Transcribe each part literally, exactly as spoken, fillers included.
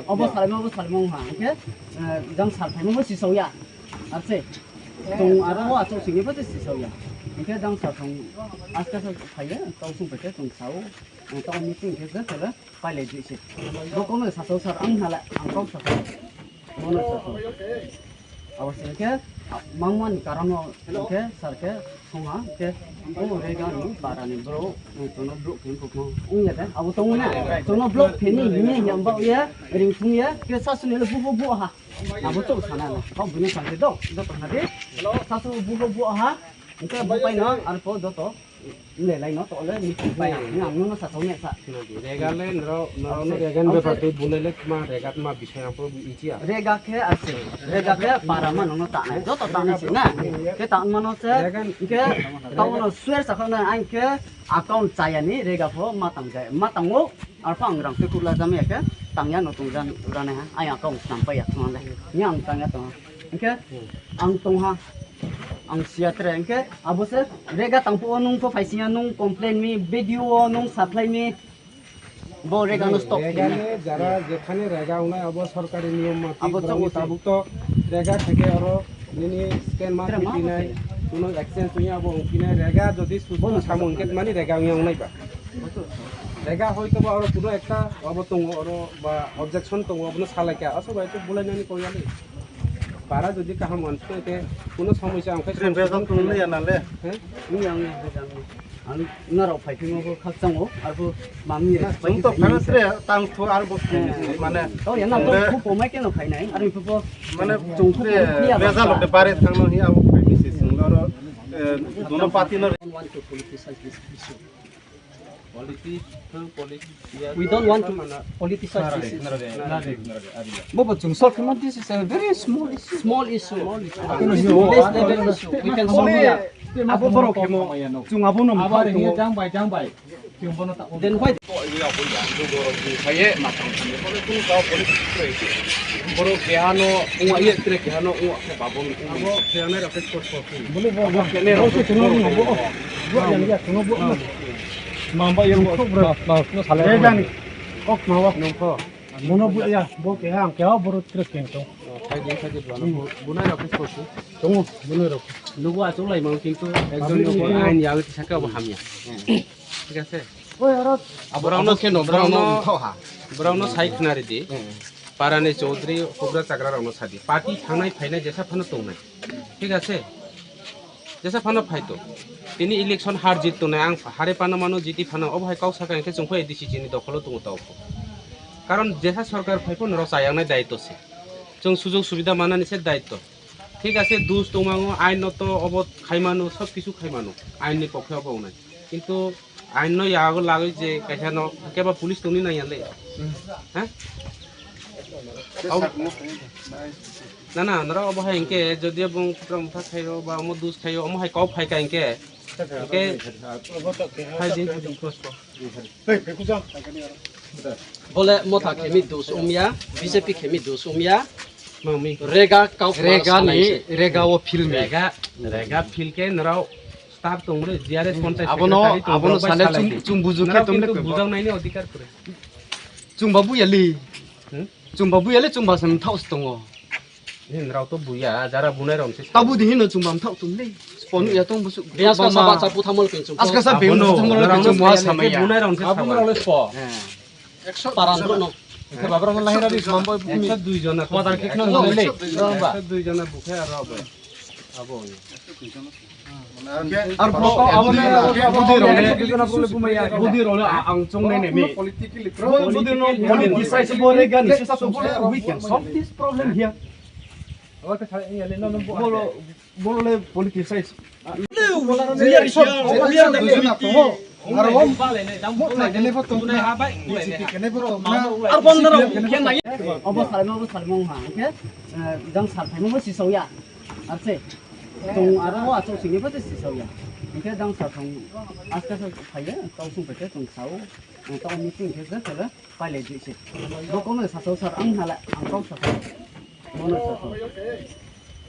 Obo salaima, obo salaima wngkha, hwnkhe, eh, jang sal phaima bo sisauya. Arse. Tong aro o achuk singni bo sisauya. Hwnkhe jang sal thong aska sa phaiya, tau sung phaikhe tong sao. Tau meeting khe je tele pailai di se. Bo kono sasao sar ang hala ang kok sasao. Bono sasao. Abo se khe mangmani karon no khe sar khe thonga khe o rega ni para ni bro, tono bro khe ko ongya de. Abo tong na. Tono bro khe ni ni yang ba ya ring thung ya khe sasuni le bu bu bu ha. Abo to sana na. Kok bini sangke do. Do to na de. Sasu bu bu bu ha. Hwnkhe bo paino arpho joto le laino to le ni pai ang, ang nono sa thok ne sa. Rega le nro, nro no rega ni bepar tei bunai le tma rega tma bising ang pho inchi ya. Rega khe ase, rega khe para ma nono ta nai, joto ta nai se na. Khe ta mano se, khe ta mano swer sa khona ang khe account chaya ni rega pho ma tang jai, ma tang o. Arpha ang rang twi khukla jam ya khe tang ya no tong jan rane ha. Ai account snam pa ya tong le. Ni ang tang ya tong. Hwnkhe ang tong ha. Ang siya tre hwnkhe abo se rega tang po nung pho phai siya nung complain mi video o nung supply mi. Bo rega no stop rega khe ni. Jara jephani rega unai abo sorkari niyom mati abo borok ni chongo tabuk to rega theke oro nini scan ma Tre ma pinai. Kuno exchange tuya abo ungkina rega jodi susu samung ket mani rega ungya unai ba. Rega hoito ba oro kuno ekta abo tongo oro ba objection tongo abono salai kha. Asok bai to bulai nani koi ali. Bara jodi kaham wan to ke kuno samoi sa angkai Tre samoi bejak sa tong le ya na le. He? Ni ang ni bejak ni. Ang norok phai phimo ko khakchang o arbo mami. Sung to phana tre tang tho arbo mane. To ya na to ko pomai ke no phai nai. Ari pho mane chungkre reza lok de bare thangno hi abo phai misi sunglo ro, eh, dono party no. Don't want to politicize this issue. Politics, politics, We don't want to politicize this issue. Bobo chung solve khe ma, this is a very small issue. Small issue. This is a very small issue. We can solve here. Abo borok khe mo, chung abo no mthang tongo. Jang bai, jang bai. Then why? Borok kehano ungwa ye, tre kehano ungwa khe babon ungwa. Abo kehano rok khe sport sport. Bole bo kehano rok khe sport sport. Bo yang ya, kuno bo. Mamba yang bo. Kok bro. Ba, ba, no sale. Rega ni. Kok mawa. Nungko. Mono bo ya, bo keha ang keha borok tre kento. Khai di, khai di, bo. Bunai rok khe sport sport. Tongo, bunai rok. Nugo achuk lai mang kintu ekjon nugo ain yawi sakha bo hamya. Thik ase? Oi, aro borokno, abo khe no, borokno, borokno thok ha. Borokno sai khna ridi. Hmm. Parani chaudhuri, hubra chagra rokno sadi. Party thangnai phainai jesa phano tongnai. Thik ase? Jesa phano phaito. Tini election har jit tongnai, ang hare phano mano, jiti phano, obo hai kok sakha hwnkhe chwng phai A D C chini dokholo tongo tao. Karon jesa sorkar phai phano rok chayaknai daityo se. Chwng sujog subida manani se daityo. Thik ase, dus tongmango, ain no to obo khaimano, sob kisu khaimano, ain ni pokhe obo wngnai. Kintu ain no yago lagwi je kaisa no keba police tongni nangya le. Ha? Na, na, nora obo hai hwnkhe, jodi bung putra mutha khaio, ba omo dus khaio, omo hai kok phai ka hwnkhe, hwnkhe hai din, hai din. Bole motha khemi dus umya, B J P khemi dus umya. Mami. Rega kau rega ni, rega o film ni. Rega, rega film ke nrao staff tong re, G R S contact abono, secretary tong abono re, sale salai chung, di. Chung buju khe nrao tong le kintu koi bo. Bujang nai ni odhikar kore. Chung ba buya li. Hmm? Chung ba buya li, chung ba sam thau tongo. Hin rao to buya, jara bunai rao se. Tabu di hino chung ba thau tung le. Spon ya tong busu. Dia ska ba sa ma. Ba cha puthamol kin chung. Aska sa be abono, chung mo rao samaya. Bunai rao se. Abono rao le spo. He. Paran bro no. Ekso dui jona kwadar kek no le. Ekso dui jona bukhe aro abo. Abo. Ar bro, abo ne, abo ne, budi rok ne, budi rok ne, ang chong nai ne mi. Budi no, budi decide bo re gani, so we can solve this problem here. Bolo, bolo le politicize. Obo salai ma, obo salai ma wngkha, eh, jang sal phaima bo sisauya. Arse. Tong aro o achuk singni bo sisauya. Hwnkhe jang sal thong aska sa phaiya, tau sung phaikhe tong sao. Tau meeting khe je tele pailai di se. Bo kono sasao sar ang hala ang kok sasao. Bono sasao.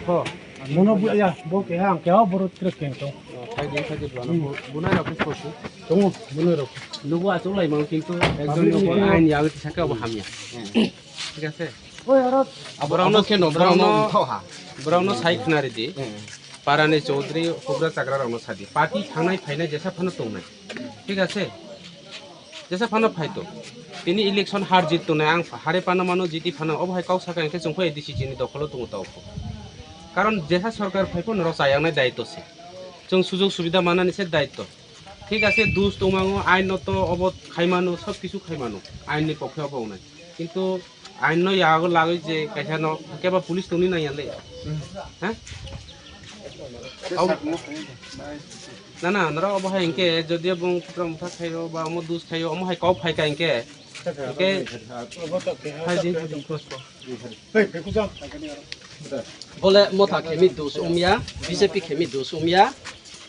tongkho. Mono buya, bo keha ang keha borok twrwk keng tong. Phaidi, phaidi, bwlano bu-, bunai rok khe sosi. Tongo, bunai rok. Nugo achuk lai mang kintu ekjon nugo ain yago tisaka obo hamya. Thik ase? Oi, aro borokno khe no, borokno, borokno sai khna ridi. Parani chaudhuri hubra chagra rokno sadi. Party thangnai phainai jesa phano tongnai. Thik ase? Jesa phano phaito. Tini election har jit tongnai ang hare phano mano jiti phano obo hai kok saka hinkhe chwng phai A D C chini dokholo tongo tao. Karon jesa sorkar phai phano rok chayaknai daitto se. Chwng sujog subida manani se daitto. Thik ase, dus tongmango, ain no to obo khaimano, sob kisu khaimano, ain ni pokhe obo wngnai. Kintu ain no yago lagwi je kaisa no keba police tongni nang ya le. Ha? Na, na, nara obo hai hinkhe, jodi obo putra mutha khaio, ba omo dus khaio, omo hai kok phai ka hinkhe, hinkhe, hai din, hai din, kos ko. Bole motha khemi dus umya, B J P khemi dus umya.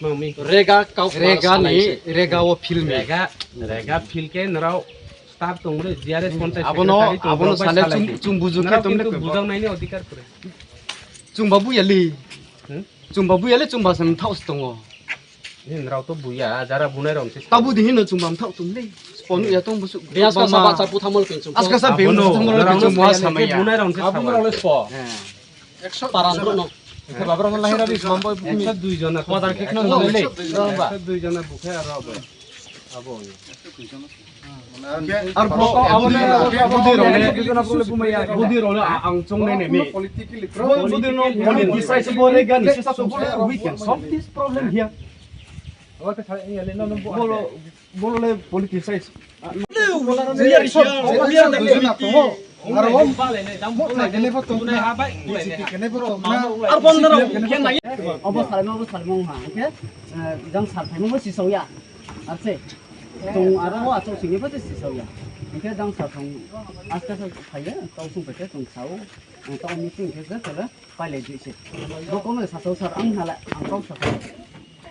Mami. Rega kau Rega ni, rega o film ni. Rega, rega film ke nrao staff tong bole G R S contact abono, secretary tong abono bole sale salai chung, di. Chung buju khe nrao tong le kintu ko. Bujang nai ni odhikar kore. Chung babu yali. Hmm? Chung babu yali, chung basam thau tongo. Ni nrao to buya, jara bunai rom se. Tabu di hino chung bam thau tung le. Spon ya tong busu. Dia sa sa ba cha pu thamol pin chung. Aska sa pin abono, chung thamol nrao pin chung no wa saya samaya. Bunai rom se. Abu samaya. Nrao le spo. Eh. Paran rok no. Ekta babar mo lahira di mambo bukni. Ekta dui jona. Madar kek no nai le. Ekta dui jona bukhe aro abo. Abo. Ar bo abo ni budi rok ne, budi rok ne ang chong nai ne mi. Budi no politically size bo re gani se sa so we can solve this problem here. Bolo, bolo le politicalize. Obo salma, obo salma wngkha, hwnkhe, eh, jang sar phaima bo sisauya. Arse, tong aro o achuk singni bo sisauya. Hwnkhe jang sar thong aste aste phaiya, tong sung phaikhe tong sao, tong meeting khe je tole. Pailai di se. Bo kono sa to sar ang hala ang kau sa to.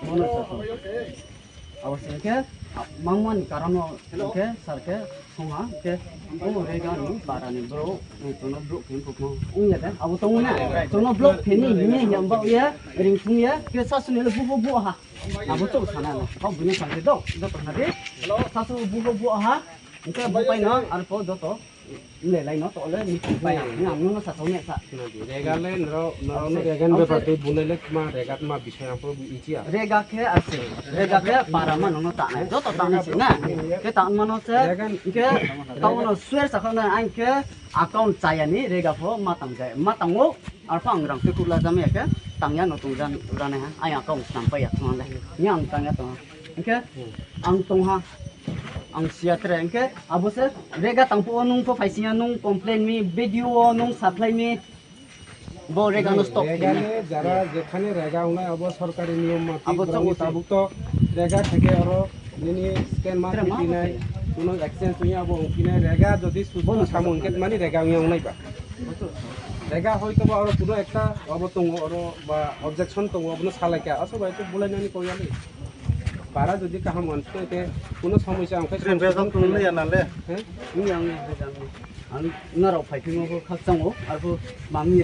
Mono sa to. Abo se ke mangmani karano ke sar ke songha ke o rega ni para ni bro, tono bro ke ko ko ung ya de. Abo to ung na. Tono bro ke ni ni yang ba ya ring sung ya ke sa suni le bu bu bu ha. Abo to sana na. Kau bini sa ke do do to na de. Sa su bu bu bu ha. Ke bo pai na ar ko do to. Nung le lai no to le ni pai ang, ang no sa to ne sa. Rega le nro, nro, nro rega ni bepar tei bunai le ma rega ma bising ang puro inchi ya. Rega khe ase, rega khe para ma no ta nai, joto ta nai se na. Khe ta ma no se, khe ta no swear sa kha na ang khe account chaya ni rega pho ma tang jai, ma tang o, ar pha ang rang te kula jam ya khe tang ya no tong jan, jan ha, ang account tang pa ya tong le. Ni ang tang ya tong. Hingke ang tongha, ang siya tere. Hingke abo se rega tangpo o nung po phaisingya nung complain mi, B D O o nung saplai mi, bo rega no stop khe. Rega ni jara jekhane rega wngnai abo sorkari niyom mati abo borokni chongo se. Tabuk to rega theke oro nini scan ma Tere ma pinai, kuno exchange wngya abo wngpinai rega jodi susu bo no samung saplai. Hingke mani rega wngya wngnai ba. Rega hoito ba oro kuno ekta abo tongo oro ba objection tongo abono salaikha. Aswk bai to bulai nani koyali. Bara jodi kaham mansukha khe kuno somosya wngkha. Rin somosya bai wngkha. Tongli ya nale. He? Wngya, wngya, wngya. Ang norok phai phimo bo khakchango, arbo mami